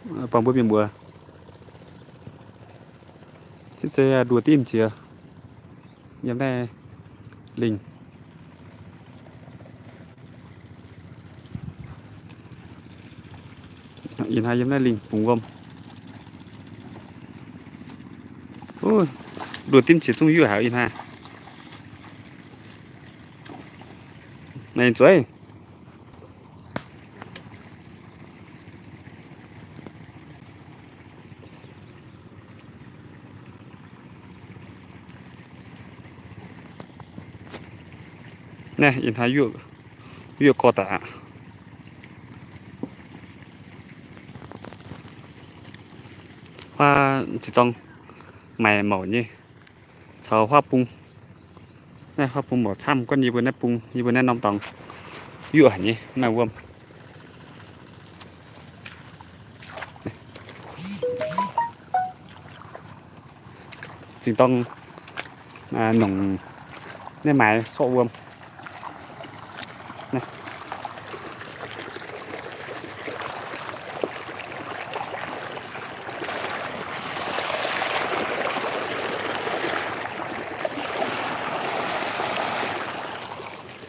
Buangh mbuo mienh muoz, hitv se nduoh dimv jiex yiem naaiv lingh. Ih hnoi yiem naaiv lingh bungx wuom. Nduoh dimv jiex zungv yuoqv haic ih hnoi. Naaiv zueiz. Naaiv ih hnoi yuoqv, yuoqv gorx daaih aqv. Huaav ziex zorng maaih mouc nyei, caux huaav bung. Naaiv huaav bung mouc camv, guanh yie mbuo naaiv bung, yie mbuo naaiv norm dorngx yuoqv haic nyei, maaih wuom. Zingh dorng nongc naaiv maaiz sorqv wuom.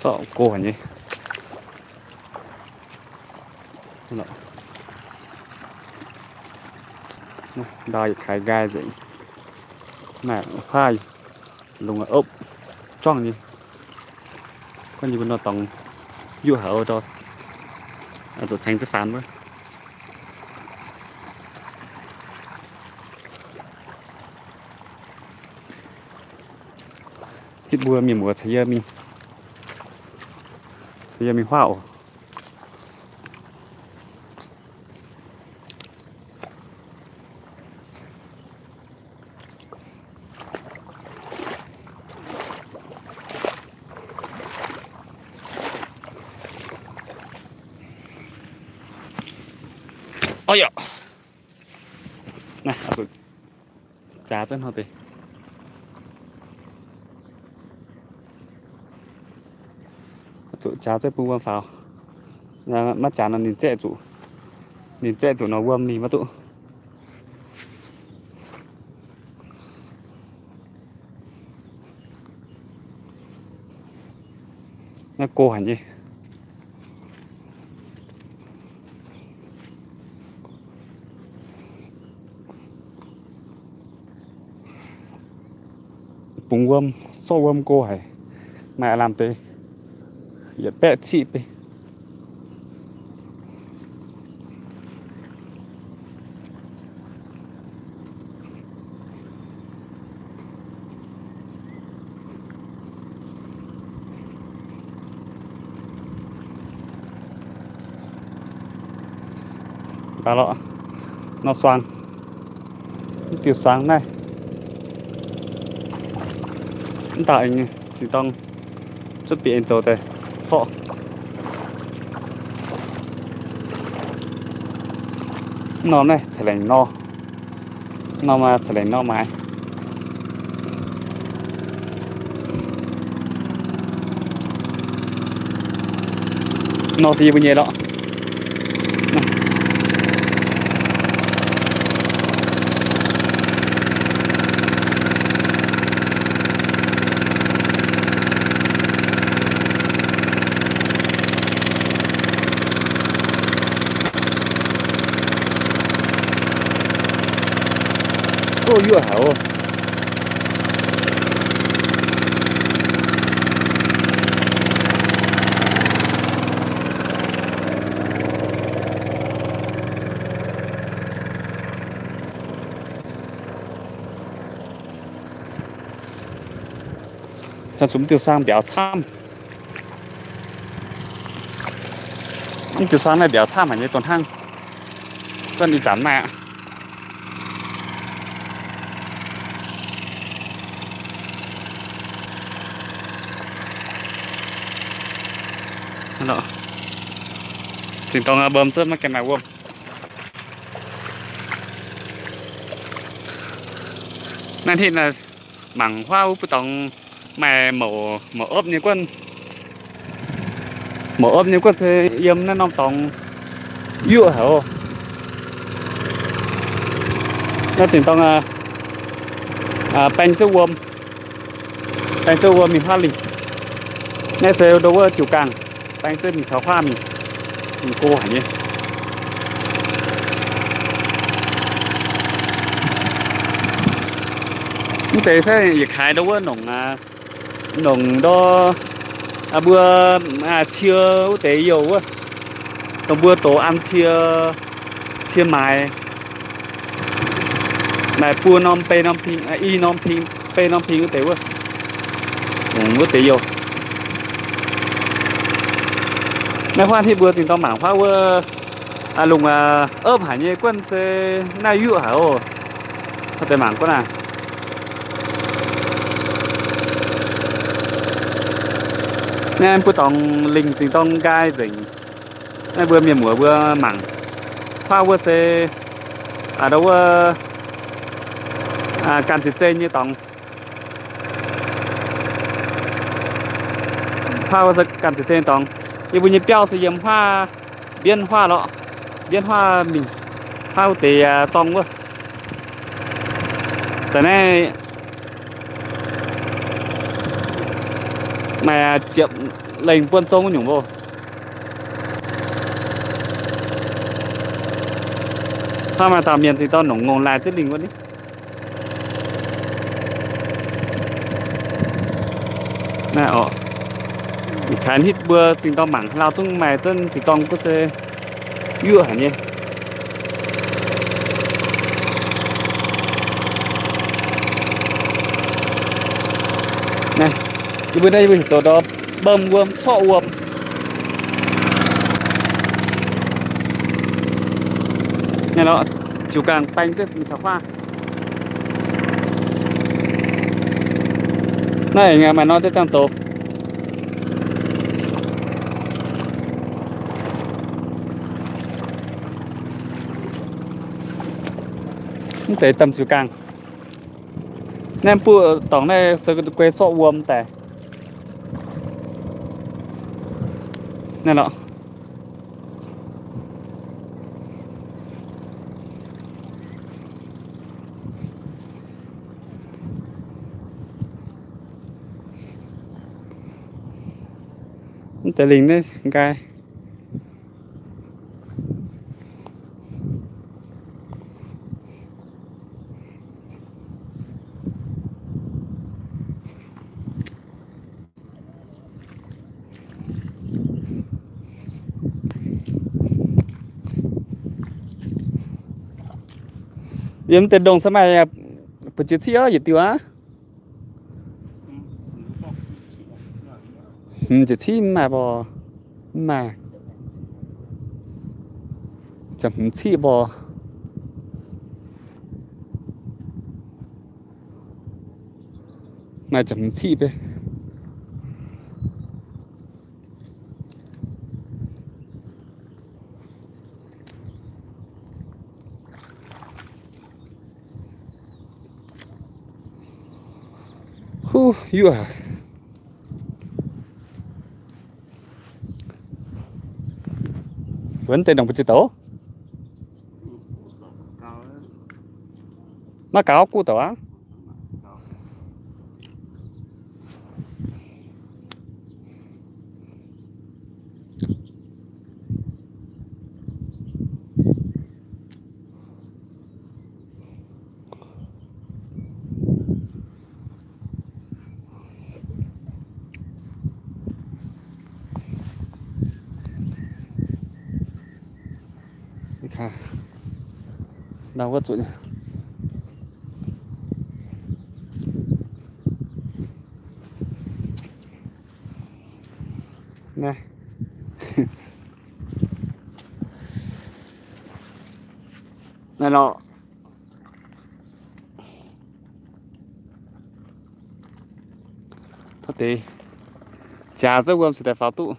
Sorqv go haic nyei. Ndau yietc kaaix nqaai nzengc. Naaiv huaav lungh opv juangv nyei. Gorngv yie mbuo nor dorngx yuoqv haic oc, zuqc cengx jienv faanx wuov. Hitv mbuo mienh muoz caux yie mingh, caux yie mingh huaav oc. Ov yaac, naaiv zuqc jaax zunv hnoi deix, zuqc jaax zunv bun wuom faaux. Maiv jaax nor ninh zaeqv zuqc, ninh zaeqv zuqc nor wuom mingh maiv duqv. Naaiv go haic nyei. Bungx wuom, sorqv wuom go haic. Maaih aav lamh deix yietc baeqv ciqv beiv. Daaih lorqc, nor suang, mv diuh suang naaiv, mv dauh aengx zingh dorng cuotv bieqc aengx zoux daaih corqv. Norm naaiv ca'lengc nor, norm ca'lengc nor maaiz. Nor se yie mbuo nyei lorqc. Go yuoqv haic oc. Caux zuqc mv diuh suang mbiauz camv. Mv diuh suang naaiv mbiauz camv haic nyei, dongh hnangv guanh ih zanc maaih aqv. Zingh dorng mbom zunv maiv gaengh maaih wuom. Naaiv hitv naaiv mangc huaav wuov mbuo dorngx maaih mouc, mouc opv nyei guanh. Mouc opv nyei guanh se yiem naaiv norm dorngx yuoqv haic oc. Naaiv zinh dorng baeng zuqv wuom, baeng zuqv wuom mingh huaav lingh. Naaiv se ndo wuov jiu gangh, baeng zuqv mingh taux huaav mingh, mingh go haic nyei. Mv deix se yietc kaaix ndo wuov nongc, nongc ndo mbuo cie wuov deix youh wuov, dongh mbuo dox an cie, cie maaiz. Naaic buo norm, bei norm ping, i norm ping, bei norm ping wuov deix wuov, wuov deix youh. Naaiv huaav hitv mbuo zinh dorng mangc huaav wuov, lungh opv haic nyei guonv se naaiv yuoqv haic oc. Deix mangc guonv aac. Naaiv mbuo dorngx lingh zinh dorng nqaai nzengc. Naaiv mbuo mienh muoz mbuo mangc huaav wuov se ndo wuov ganh ziex zei nyei dorngx. Huaav wuov se ganh ziex zei nyei dorngx. Yie mbuo nyei biauv se yiem huaav, mbienv huaav lorqc, mbienv huaav mingh, huaav wuov deix dorng wuov. Da'naaiv maaih ziepc lengh buonv zong wuov nyungc mbuo. Hnangv maaih dauh mienh zinh dorng nongc ngongh laaih ziex lingh wuov ni. Naaiv oc, kaaix hitv mbuo zinh dorng mangc haaix lauh zungv maaih zunv zinh dorng guv se yuoqv haic nyei. Naaiv, yie mbuo naaiv yie mbuo heuc zoux ndorm bom wuom, sorqv wuom. Naaiv lorqc, ziux gangh baeng zunv mingh taux huaav. Naaiv aengx maaih norm ziex ziangh zoux. Mv deix domh ziux gangh. Naaiv mbuo dorngx naaiv se guei sorqv wuom daaih. Naaiv lorqc. Mv deix lingh naaiv nqaai. Yiem deix ndongh se maaih buoz-jiex ciqv oc, yietc diuh aqv. Hmz ziepc ciqv mv maaih mborqc, mv maaih. Ziepc hmz ciqv mborqc. Maaih ziepc hmz ciqv beiv. Huv, yuoqv haic. Wuonv deix ndongc buoz-jiex douc. Maiv gaux guv douc aqv. Naaiv lorqc. Tov deix jaax zouv wuom se daaih faaux duqv.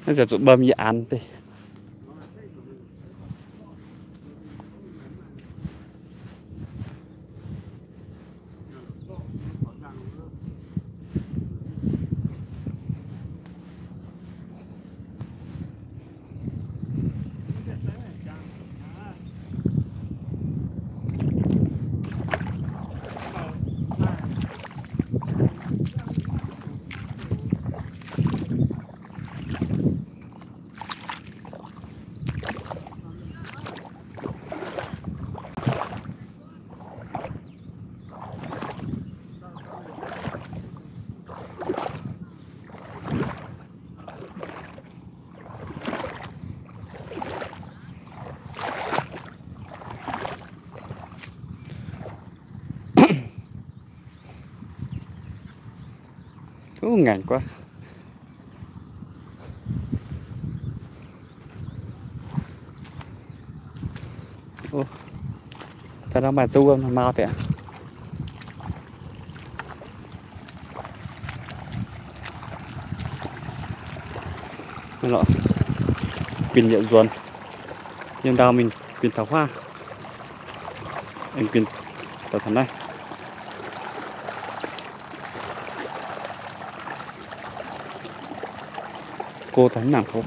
Naaiv ziouc zuqc mbam yie an deix. Ov, ngaengc guaav. Ov, daaih nor maaih zuov wuom mau deix. Guinh yietc nzuonx, yiem ndau mingh guinh taux huaav. Aengx guinh daaih taux naaiv. Go daaih mv nangc go.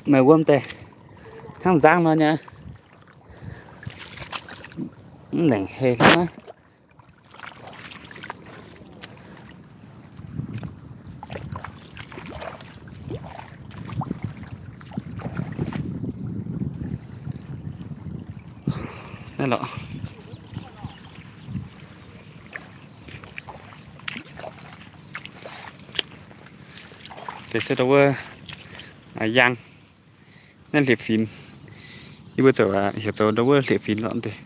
Maaih wuom deix hnangv nzangv nor nyei. Mv lengc heh hnangv naaiv. Naaiv lorqc. Deix se ndau wuov, aa, yaang. Naaiv hlieqv-finx. Yie mbuo zoux, aa, heuc zoux ndau wuov hlieqv-finx lorqc deix.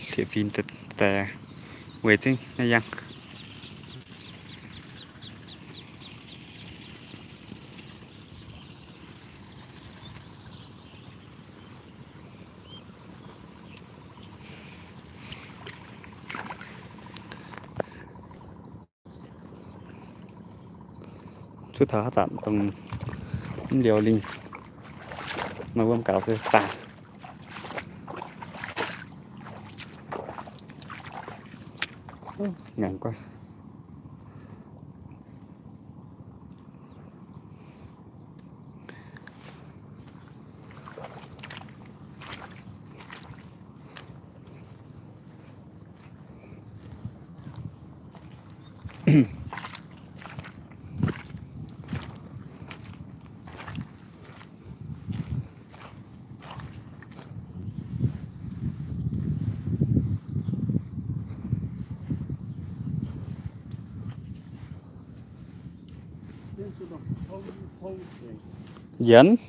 Hlieqv-finx deix weic zengv naaiv yaang. Zuov taux haaix zanc dongh mv liouh lingh, maaih wuom gaux se zaah. Ngaengc guaav. Yienz.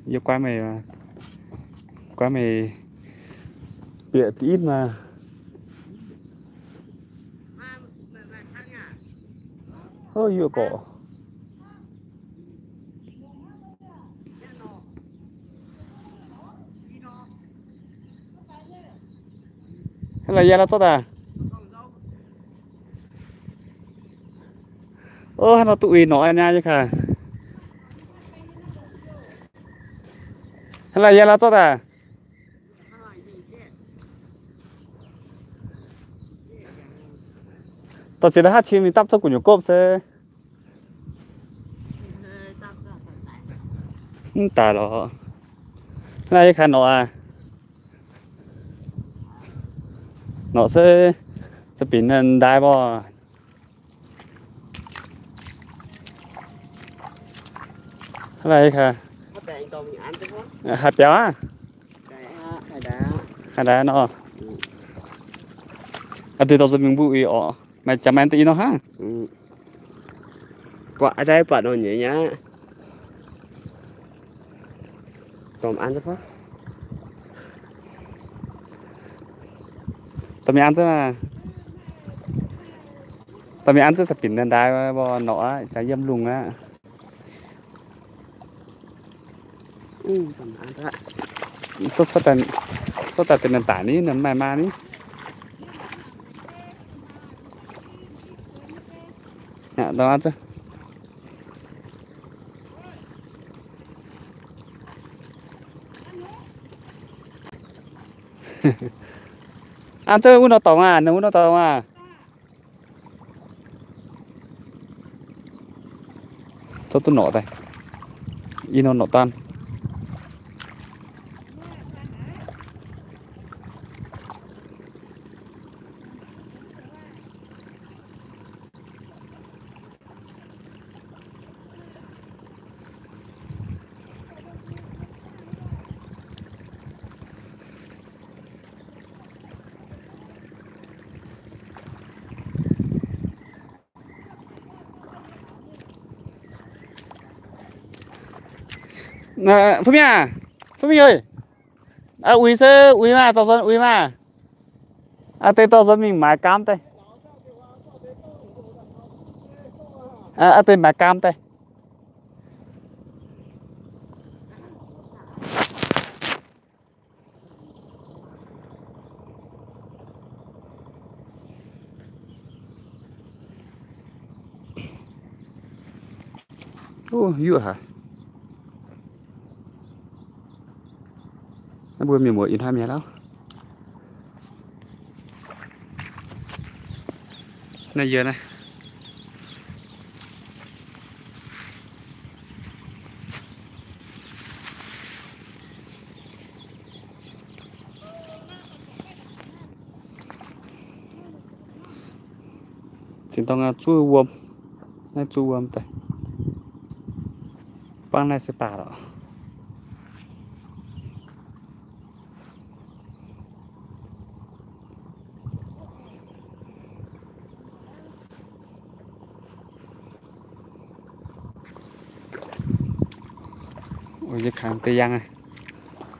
Yie guai meih, guai meih bieqc diqv maah. Ov, yie gorqv. Hnangv naaic yie la'zorqv daaih. Ov, hnangv nor duqv uix norqc nyei kaaix. Hnangv naaic yie la'zorqv daaih. Dorh ziex la'haav cin mingh dapv zouv gu'nyuoz gopv se. Mv daic lorqc. Hnangv naaiv yie kaaix norqc aqv. Norqc se za'binc ndaai mborqv. Hnangv naaiv yie kaaix haaix biaux aqv. Haaix ndaai nor. Aa, deix dorh nzuonx mingh mbuo uix orqc. Maaih jaax maaih deix i nor hnangv. Buatc aa, buatc nor nyei aqv. Dorh mingh an zengv, dorh mingh an zengv, dorh mingh an zengv za'binc ndaai mborqv norqc aqv, jaax yiem lungh aqv. Zorqv daaih deix daaih ni, maaih maa ni. An zengv wuov nor dorngx aqv, ninh wuov nor dorngx aqv. Zorqv duqv norqc daaih. I nor norqc daan. Fuqv Mienh, Fuqv Mienh oc, uix se uix maah, dorh nzuonx uix maah. Aa, deix dorh nzuonx mingh maaiz gaam daaih. Aa, deix maaiz gaam daaih. Yuoqv haic. Naaiv mbuo mienh muoz ih hnoi mi'aqv lauh. Naaiv yie naaiv. Zinh dorng zuov wuom, naaiv zuov wuom daaih. Bangv naaiv se baac lorqc. Yie kangx deix yangh,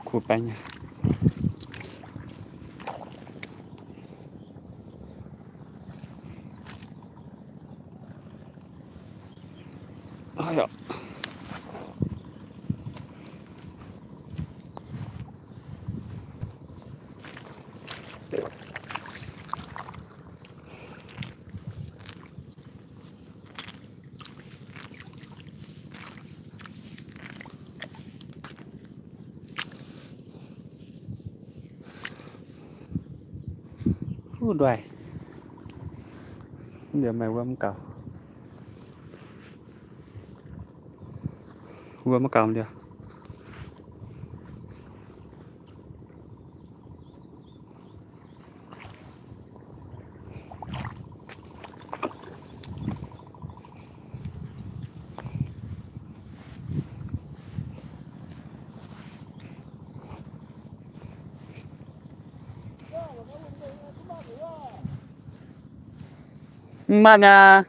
kuv baeng nyei. Huv, ndoih. Yie maaih wuom mv gaux. Wuom mv gaux liuz. Mv maaih mi'aqv.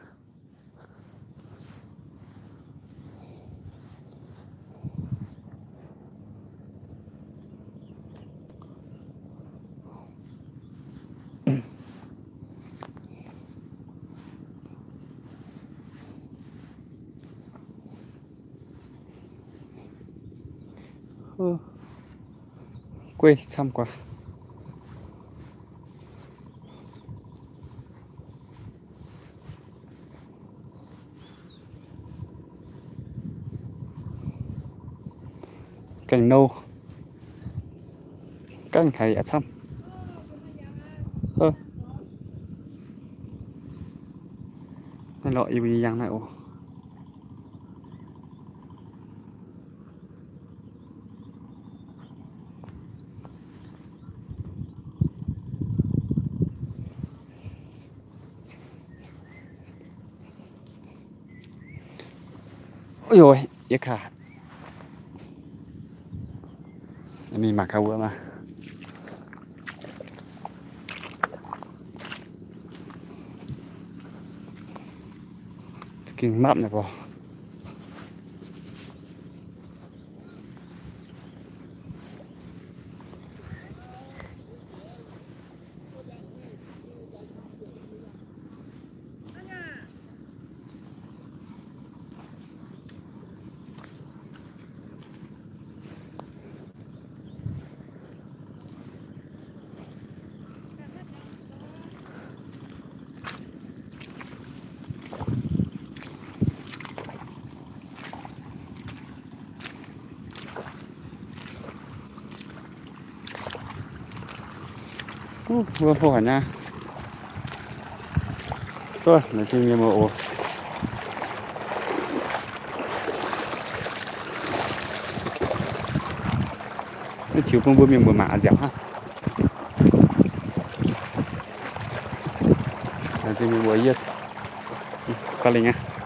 Gueiv camv guaax. Gaengh nouh, gaengh haiz yaac camv. Naaiv lorqc, yie mbuo nyei yangh naaiv oc. Ov, yie kaax, mingh mangc gaax wuov maah. Ging mapv naaic gorx. Wuov hlo haic nyei. Duqv laengz zingh mienh muoz oc. Maiv ziux bun mbuo mienh muoz mangc a'nziaauc hnangv. Laengz zingh mienh muoz, yie gauh lengc aqv.